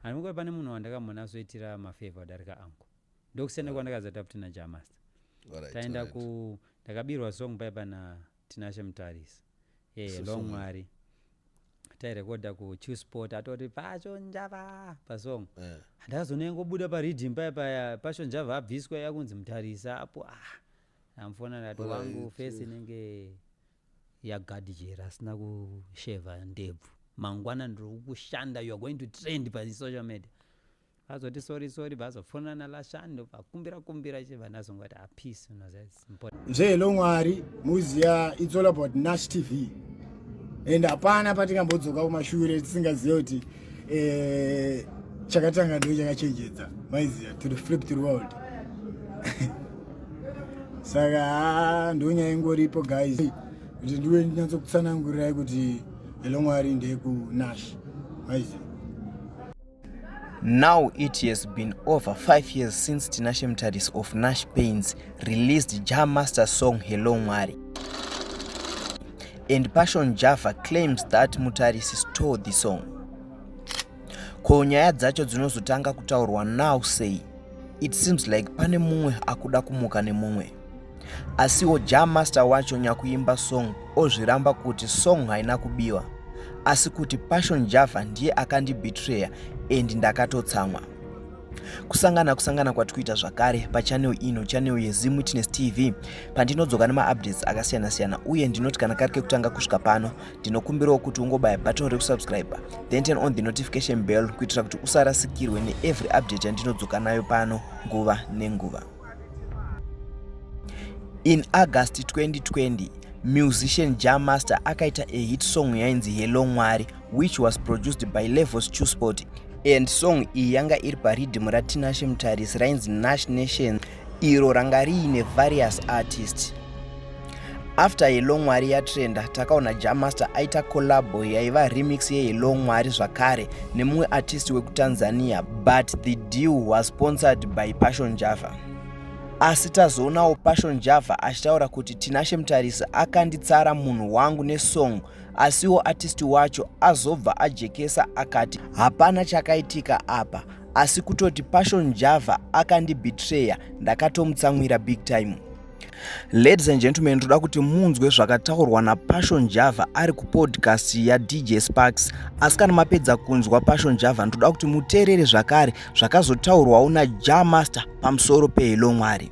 Handimukoi pane munhu wandakambonasoitira mafavor kudarika angu. Ndokusiyana kwandakazoita futi naJah Master. Taenda ku ndakabirwa song paipa na Tinashe Mutarisi. Yeah, So long song. Mwari. Tairekodha ku Chillspot atori Passion Java pasong. Ndakazonengobuda pariddim paya paya Passion Java abviswa yakunzi Mutarisi apo ah. Ndamufona ndati wangu face inenge yagadhijera asina kushevha ndebvu. Mangwana ndiri kushanda, you are going to trend pa social media. Azoti sorry sorry, vazofonana naLashando vakumbira kumbira chibva ndazongoti ah, peace, you know, that's important. Nje Hello Mwari muziya, it's all about Nash TV and hapana patingambodzoka kumashure tisingazive kuti chakatanga ndo chakachenjedza, maiziya, to the flip to the world. Saka haa, ndo nyaya ingoripo guys, kuti ndiwe ndinyatsokutsanangurirai kuti Hello Mwari ndeyekuNash, maiziya. Now it has been over 5 years since Tinashe Mutarisi of Nash Paints released Jah Master song Hello Mwari. And Passion Java claims that Mutarisi stole the song. Ko nyaya dzacho dzinozotanga kutaurwa now sei? It seems like pane mumwe akuda kumuka nemumwe. Asiwo Jah Master wacho nyakuimba song ozviramba kuti song haina kubiwa, asi kuti Passion Java ndiye akandibetreya and ndakatotsamwa. Kusangana kusangana kwatikuita zvakare pachannel ino, channel yeZim Witness TV, pandinodzoka nemaupdates akasiyana-siyana. Uye ndinoti kana kari kekutanga kusvika pano, ndinokumbirawo kuti ungobaya button rekusubscribe, then turn on the notification bell kuitira kuti usarasikirwe neevery update yandinodzoka nayo pano nguva nenguva. In August 2020, musician Jah Master akaita a hit song yainzi Hello Mwari, which was produced by Levels Chillspot, and song iyi yanga iri pariddim raTinashe Mutarisi rainzi Nash Nation, iro ranga riine various artists. After Hello Mwari yatrenda, takaona Jah Master aita collabo yaiva remix yeHello Mwari zvakare nemumwe artist wekuTanzania, but the deal was sponsored by Passion Java. Asi tazoonawo Passion Java achitaura kuti Tinashe Mutarisi akanditsara munhu wangu nesong, asiwo artist wacho azobva ajekesa akati hapana chakaitika apa, asi kutoti Passion Java akandibetreya, ndakatomutsamwira big time. Ladies and gentlemen, toda kuti munzwe zvakataurwa naPassion Java ari kupodcast yaDJ Sparks. Asi kana mapedza kunzwa Passion Java, ndoda kuti muteerere zvakare zvakazotaurwawo naJah Master pamusoro peHello Mwari.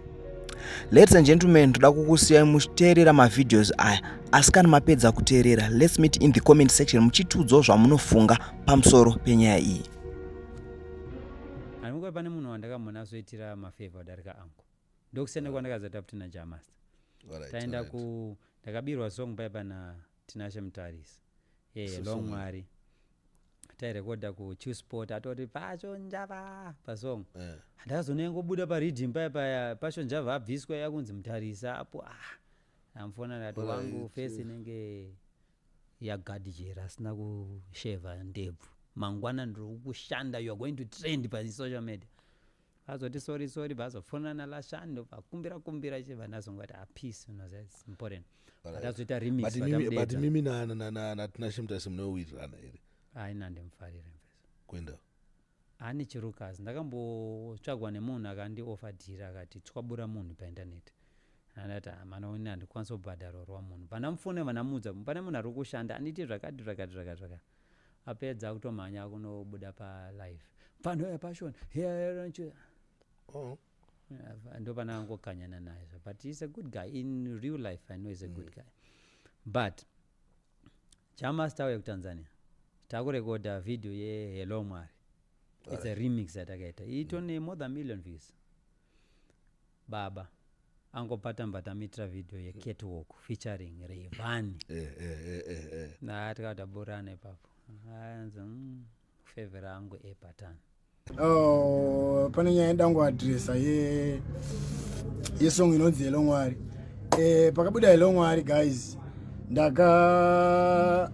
Ladies and gentlemen, toda kukusiyai muchiteerera mavideos aya, asi kana mapedza kuteerera, let's meet in the comment section muchitiudzawo zvamunofunga pamusoro penyaya iyi. Handimukoi pane munhu wandakambonasoitira mafavor kudarika angu. Ndokusiyana kwandakazoita futi naJah Master. Taenda ku ndakabirwa song paipa na Tinashe Mutarisi. Yeah, So Long song. Mwari. Tairekodha ku Chillspot atori Passion Java pasong. Ndakazonengobuda pariddim paya paya Passion Java abviswa yakunzi Mutarisi apo ah. Ndamufona ndati wangu face inenge yagadhijera asina kushevha ndebvu. Mangwana ndiri kushanda, you are going to trend pa social media. Azoti sorry sorry, vazofonana naLashando vakumbira kumbira chibva ndazongoti ah, peace, you know, that's important. Atazoita remix. But vatamudedza. Mimi naTinashe Mutarisi munowirirana here? Haina, ndimfarire mfeso. Kuenda Hani chirukazi ndakambotsvagwa nemunhu akandiofa dhiri, akati tswabura munhu paindaneti. Andati mana ini handikwanisi kubhadharwa munhu. Vandamufone vandamudza pane munhu ari kushanda anditi zvakati zvakati zvakati zvakati. Apedza kutomhanya kunobuda palive pano yaPassion. Oh. Ndo pana angokanyana naye, but he's a good guy in real life. I know he's a good guy, but Jah Master auya kuTanzania, takurekodha video yeHello Mwari. It's a remix yatakaita, itone more than million views. Baba angobata mbatamitira video yecatwalk featuring Rayvanny. Na tikataburana ipapo, anzi favor angu epatani. Oh, pane nyaya yandangoadresa yesong inonzi Hello Mwari. Pakabuda Hello Mwari guys, ndaka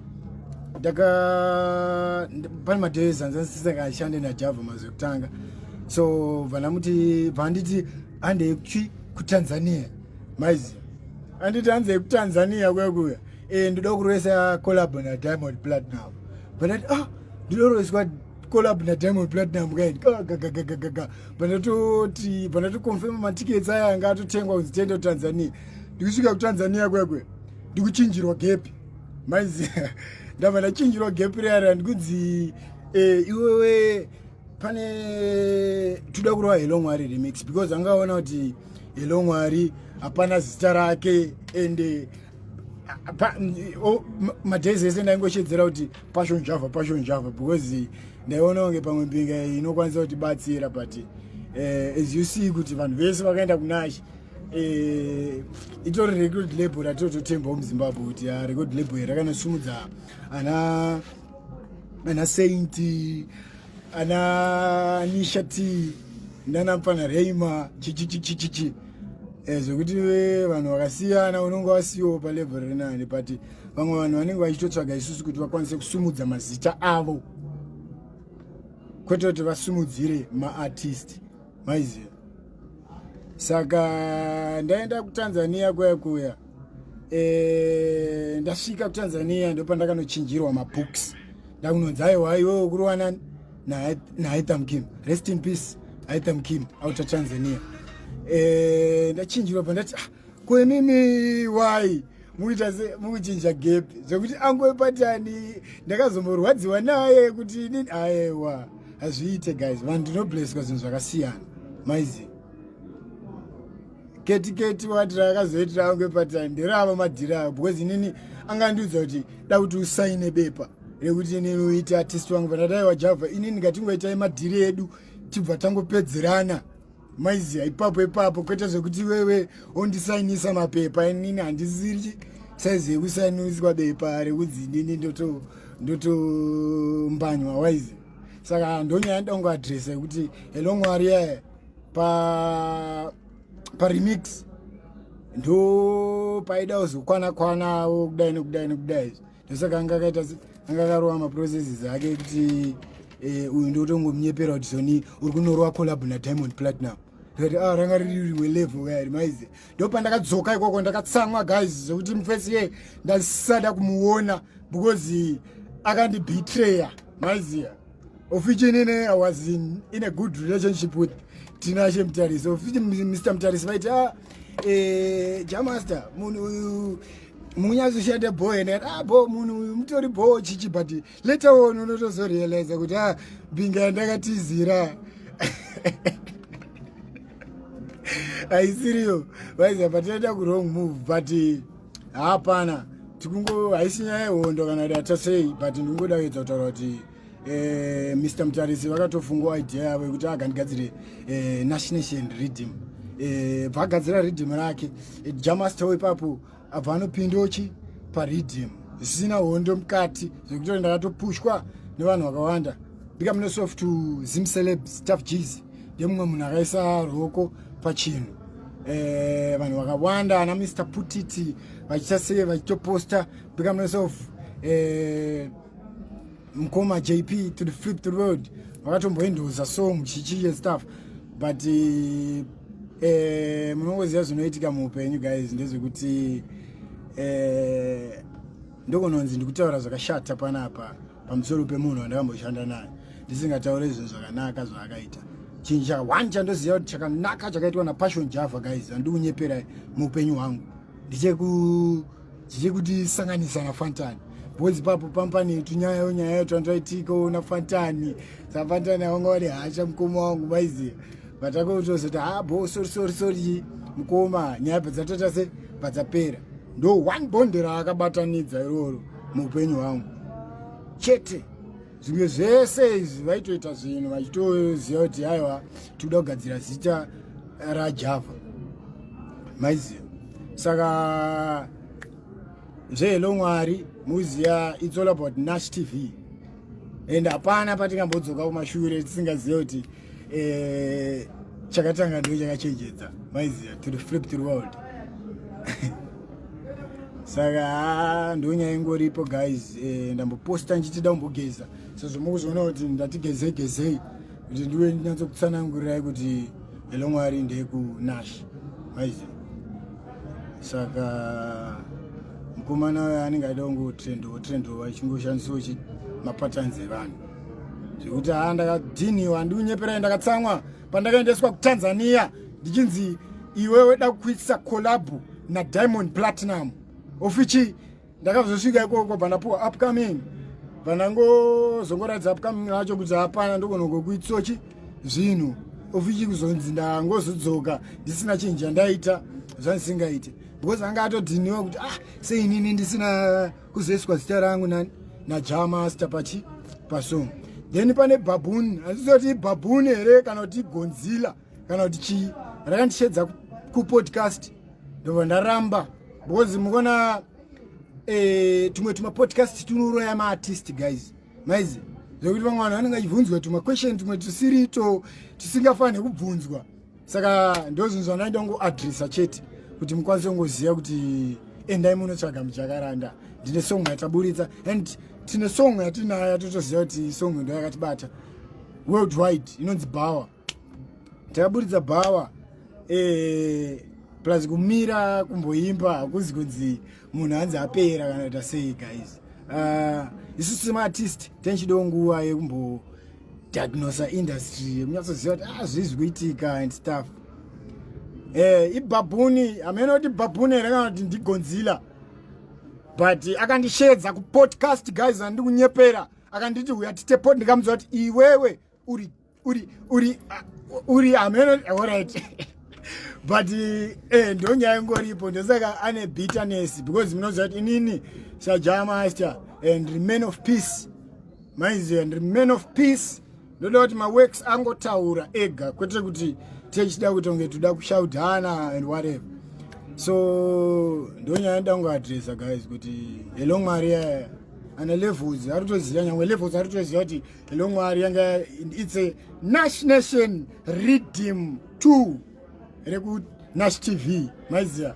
ndaka pane madays anza ndisingashande naJava mazuva ekutanga, so vandamuti vanditi handei kuchi kuTanzania, maizi anditi hanzei kuTanzania kwekuya, ndoda kuroesa collab naDiamond Platinum. Vandati ah, ndinoroveswa. collab naDiamond Platinum kaini gagagagagaga. Pandatoti pandatoconfirma matickets aya anga atotengwa kunzi tiende kuTanzania. Ndikusvika kuTanzania kwekwe ndikuchinjirwa gap, maiziva. Ndabva ndachinjirwa gap riyara, ndikunzi iwewe pane toda kurova Hello Mwari remix, because angaona kuti Hello Mwari hapana zita rake. Ende madays ese ndaingoshedzera kuti Passion Java, Passion Java, because ndaiona kunge pamwe mbinga iyi inokwanisa kutibatsira. But as you see kuti vanhu vese vakaenda kuNash, itori record label ratinototembawo muZimbabwe kuti record label rakanosumudza ana Saint, ana Nisha T, nana Reima, chichichichichichi, zvekuti vanhu vakasiyana unonge wasiyiwo palevel rinani. But vamwe vanhu vanenge vachitotsvaga isusu kuti vakwanise kusumudza mazita avo, kwete kuti vasumudzire maartist, maiziva. Saka ndaenda kuTanzania kuya kuya, ndasvika kuTanzania ndopandakanochinjirwa mabooks. Ndakunonzi aiwa, iwewe kurowana naHaitham Kim. Rest in peace, Haitham Kim, outa Tanzania. Ndachinjirwa, pandati, ah, kwenini wai mukuita se mukuchinja gap zvekuti angwepatani. Ndakazomborwadziwa naye kuti inini aiwa, hazviite guys. Vanhu ndinobleswa zvinhu zvakasiyana, maiziva. Keti keti wati raakazoitira angwepatani nderava madhiri ayo, because inini angandiudza kuti da kuti usaine bepa rekuti inini uite artist wangu. Pandadaiwa Java, inini ngatingoitai madhiri edu tibva tangopedzerana, maiziva, ipapo ipapo, kwete zvekuti wewe ondisainisa mapepa. Inini handisiri saizi yekusainiswa bepa rekudzi inini ndotombanywa, waizi. Saka ndonyaya ndongoadresa yekuti Hello Mwari yaya paremix ndo paida kuzokwana kwanawo kudai nekudai nekudai. Ndosaka anga akaita anga akarova maprocesses ake ekuti uyu ndotongomunyepera kuti zoni uri kunorova collab naDiamond Platinum. Ndikati ah, ranga riri rimwe level kairi, maizi. Ndopandakadzoka ikoko ndakatsamwa guys, zvekuti mufesi ye ndasada kumuona because akandibetreya, maiziya. Of which inini I was in a good relationship with Tinashe Mutarisi, of which Mr Mutarisi vaiti, ah, Jamaster, munhu uyu munyatsoshanda boy. Ndikati, ah, bo munhu uyu mutori bo chichi. But later on unotozorealiza kuti ah, mbinga yandakatizira haisiriyo, vaiziva. Patinoita kuwrong move, but hapana tikungo haisi nyaya yehondo kana kuti atasei, but ndingoda kuedza kutaura kuti Mr Mutarisi vakatofungawo idea yavo yekuti agandigadzire Nash Nation riddim. Bva agadzira riddim rake, Jamaster ipapo abva anopindochi pariddim zvisina hondo mukati, zvekuti ndakatopushwa nevanhu vakawanda. Big up yourself to Zim Celebs, Tough Gs, ndemumwe munhu akaisa ruoko pachinhu. Vanhu vakawanda ana Mr Putiti vachiita sei, vachitoposta. Big up yourself, mukoma JP to the flip to the world, vakatomboendoza song chichi and stuff. But munongoziva zvinoitika muupenyu guys, ndezvekuti ndokunonzi ndikutaura zvakashata panapa pamusoro pemunhu wandakamboshanda naye, ndisingataure zvinhu zvakanaka zvaakaita. Chinhu chaka one chandoziva kuti chakanaka chakaitwa naPassion Java guys, handidi kunyeperai, muupenyu hwangu ndichekutisanganisa naFantani, because ipapo pampani tunyayo nyaya twandoitikawo naFantani. SaFantani avanga vari hasha mukoma wangu, maiziva. But akotozoti ha, bo, sorry, sorry, sorry mukoma. Nyaya bvadzatoita se bvadzapera. Ndo one bond raakabatanidza iroro muupenyu hwangu chete. Zvimwe zvese izvi vaitoita zvinhu vachitoziva kuti aiwa, tikuda kugadzira zita raJava, maiziva. Saka zveHello Mwari, muziya, it's all about Nash TV and hapana patingambodzoka kumashure tisingazive kuti chakatanga ndo chakachenjedza, maiziva, to the flip to the world. Saka ndonyaya ingoripo guys. Ndamboposta ndichiti kumbogeza sezvo mukuzoona kuti ndati gezei gezei kuti ndiwe ndinyatsokutsanangurirai kuti Hello Mwari ndeyekuNash, maiziva. Saka mukomana uyo anenge aida kungotrendowo trendowo achingoshandisawo mapatterns evanhu. Zvekuti haa ndakadhiniwa, handikunyeperai, ndakatsamwa pandakaendeswa kuTanzania ndichinzi iwewe da kuitisa collab naDiamond Platinum ofichi. Ndakazosvika ikoko, bva ndapuwa upcoming, bva ndangozongoratidza upcoming racho kuti hapana, ndogonongokuitsochi zvinhu ofichi. Kuzonzi ndangozodzoka ndisina chinhu chandaita, zvandisingaite, because anga atodhiniwa kuti ah, seinini ndisina kuzoiswa zita rangu naJah Master pachi pasong. Then pane baboon, handisoti baboon here kana kuti gonzila kana kuti chii, rakandishedza kupodcast, ndobva ndaramba because mukuona tumwe tumapodcast tunoroya maartist, guys. Maizi zvekuti vamwe vanhu vanenge vachibvunzwa tumaquestion tumwe tusirito, tusingafaniri kubvunzwa. Saka ndo zvinhu zvandaida kungoadresa chete kuti mukwanise kungoziva kuti endai munotsvaga Mujakaranda. Ndine song yataburitsa and tine song yatinayo yatotoziva kuti song ndo yakatibata worldwide, inonzi Bawa. Takaburitsa Bawa, plus kumira kumboimba hakuzi kunzi munhu hanzi apera kana kuita sei, guys. Isusu semaartist tenchidawo nguva yekumbodiagnosa industry, yekunyatsoziva kuti ah, zvii zvikuitika and stuff. Ibaboon, hamene kuti baboon here kana kuti ndigonzila, but akandishedza kupodcast, guys, handiri kunyepera. Akanditi uya tite pod, ndikamuudza kuti iwewe uri hamene, alright, but ndo nyaya ingoripo. Ndosaka ane bitterness, because munoziva kuti inini saJah Master and man of peace, maiziva, ndiri man of peace. Ndoda kuti maworks angotaura ega, kwete kuti techida kuti unge toda kushaudhana and whatever. So ndonyaya ndoda kungoadresa, guys, kuti Hello Mwari ana Levels ari kutoziva, nyangwe Levels ari kutoziva kuti Hello Mwari yanga it's a Nash Nation Riddim 2 rekuNash TV, maiziva.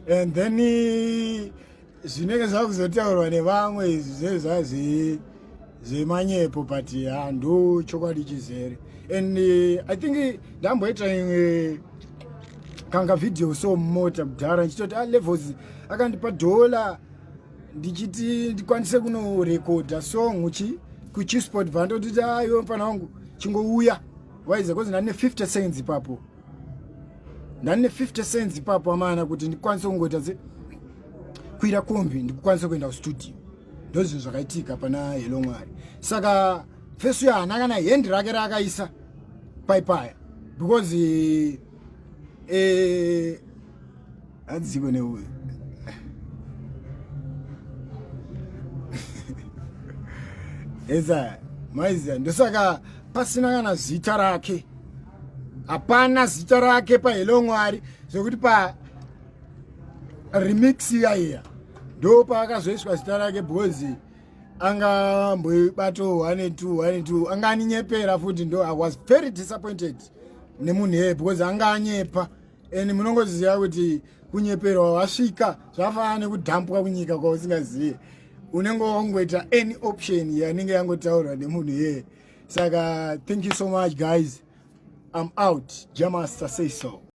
And then zvinenge zvakuzotaurwa nevamwe izvi zvinenge zvazi zvemanyepo, but ha, ndo chokwadi chizere. And I think ndamboita imwe kanga video so mumota kudhara ndichitoti ah, Levels akandipa dhola ndichiti ndikwanise kunorekodha song chi kuchisport, bva ndotiti aiwe mufana wangu, chingouya waiza, cause ndane 50 cents ipapo, ndane 50 cents ipapo amana, kuti ndikwanise kungoita se kwira kombi ndikukwanisa kuenda kustudio. Ndo zvinhu zvakaitika pana Hello Mwari. Saka fesu haana kana hendi rake raakaisa paipaya because hadziko neuyu eza, maiziva. Ndosaka pasina kana zita rake, hapana zita rake paHello Mwari, zvekuti pa remix iya iya ndo paakazoiswa zita rake, because angamboibato 1 2 1 2 anga aninyepera futi. Ndo I was very disappointed nemunhu iyeye because anga anyepa, and munongoziva kuti kunyeperwa wasvika zvafanana nekudhampwa kunyika kwausingazivi, unenge wangoita any option yanenge yangotaurwa nemunhu iyeye. Saka thank you so much, guys. I'm out. Jah Master say so.